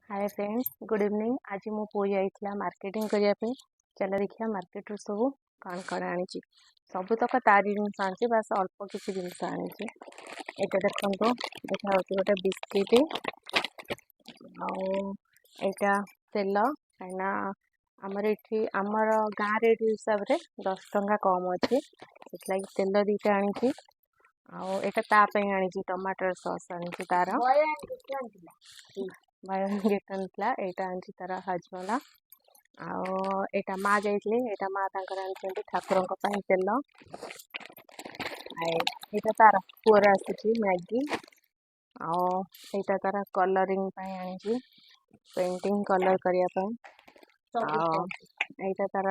ହାଏ friends, good evening. ଆଜି ମୋ ପୁଅ ଯାଇଥିଲା ମାର୍କେଟିଂ କରିବା ପାଇଁ। ଚାଲ ଦେଖିବା, ମାର୍କେଟରୁ ସବୁ କ'ଣ କ'ଣ ଆଣିଛି। ସବୁତକ ତାରି ଜିନିଷ ଆଣିଛି, ବାସ୍ ଅଳ୍ପ କିଛି ଜିନିଷ ଆଣିଛି। ଏଇଟା ଦେଖନ୍ତୁ, ଏଇଟା ହେଉଛି ଗୋଟେ ବିସ୍କିଟ୍ ଆଉ ଏଇଟା ତେଲ, କାହିଁକିନା ଆମର ଏଠି, ଆମର ଗାଁ ରେଟ୍ ହିସାବରେ 10 ଟଙ୍କା କମ୍ ଅଛି। ସେଥିଲାଗି ତେଲ ଦୁଇଟା ଆଣିଛି। ଆଉ ଏଇଟା ତା ପାଇଁ ଆଣିଛି, ଟମାଟର ସସ୍ ଆଣିଛି ତାର। ବାଇ ୱାନ୍ ଗେଟ୍ ୱାନ୍ ଥିଲା। ଏଇଟା ଆଣିଛି ତାର ହଜମଲା। ଆଉ ଏଇଟା ମା ଯାଇଥିଲେ, ଏଇଟା ମା ତାଙ୍କର ଆଣିଛନ୍ତି ଠାକୁରଙ୍କ ପାଇଁ ତେଲ। ଆଉ ଏଇଟା ତାର ପୁଅର ଆସିଛି ମ୍ୟାଗି। ଆଉ ଏଇଟା ତାର କଲରିଂ ପାଇଁ ଆଣିଛି, ପେଣ୍ଟିଂ କଲର୍ କରିବା ପାଇଁ। ଆଉ ଏଇଟା ତାର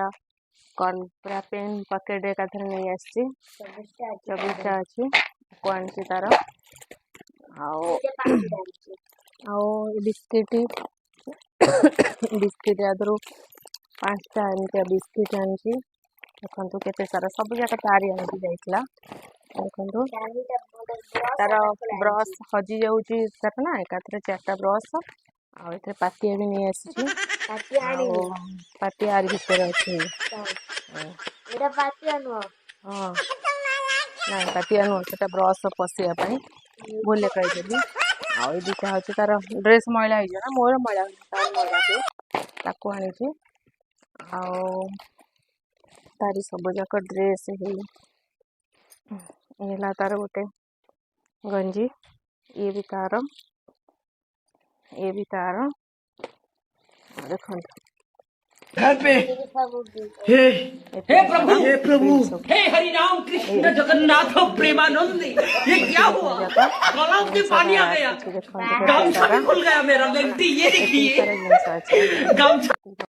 ପୁରା ପେନ୍ ପକେଟ୍ ଏକାଥରେ ନେଇ ଆସିଛି, 24ଟା ଅଛି। ତାକୁ ଆଣିଛି ତାର। ଆଉ ଆଉ ବିସ୍କିଟ୍, ବିସ୍କିଟ୍ ଆଦେହରୁ ପାଞ୍ଚଟା ଏମିତିଆ ବିସ୍କିଟ୍ ଆଣିଛି। ଦେଖନ୍ତୁ କେତେ ସାରା, ସବୁ ଯାକ ତାରି ଆଣିକି ଯାଇଥିଲା। ଦେଖନ୍ତୁ, ତାର ବ୍ରସ୍ ହଜି ଯାଉଛି ତାର ନା, ଏକାଥରେ ଚାରିଟା ବ୍ରସ୍। ଆଉ ଏଥିରେ ପାତିଆ ବି ନେଇ ଆସିଛି। ଆଉ ପାତିଆ ଆରି ଭିତରେ ଅଛି। ଏଇଟା ପାତିଆ ନୁହଁ। ହଁ, ନାଇଁ, ପାତିଆ ନୁହଁ, ସେଟା ବ୍ରସ୍ ପଶିବା ପାଇଁ, ଭୁଲରେ କହିଦେଲି। ଆଉ ଏଇ ଦୁଇଟା ହେଉଛି ତାର ଡ୍ରେସ୍ ମଇଳା ହେଇଯିବ ନା, ମୋର ମଇଳା ହୁଏ, ତାର ମଇଳା ହୁଏ, ତାକୁ ଆଣିଛି। ଆଉ ତାରି ସବୁ ଯାକ ଡ୍ରେସ୍ ହେଇ, ଇଏ ହେଲା ତାର ଗୋଟେ ଗଞ୍ଜି, ଇଏ ବି ତାର, ଇଏ ବି ତାର। ଦେଖନ୍ତୁ। घर पे हे हे प्रभु, हे प्रभु, ସବୁ हे हरि राम कृष्ण जगन्नाथ प्रेमानंद, ये क्या हुआ? गलाव में पानी आ गया। ଦେଖନ୍ତୁ କେତେ गामछा ସାରା भी खुल गया मेरा। लेंटी, ये ଏତିକି देखिए ସାରା ଜିନିଷ ଅଛି। गामछा।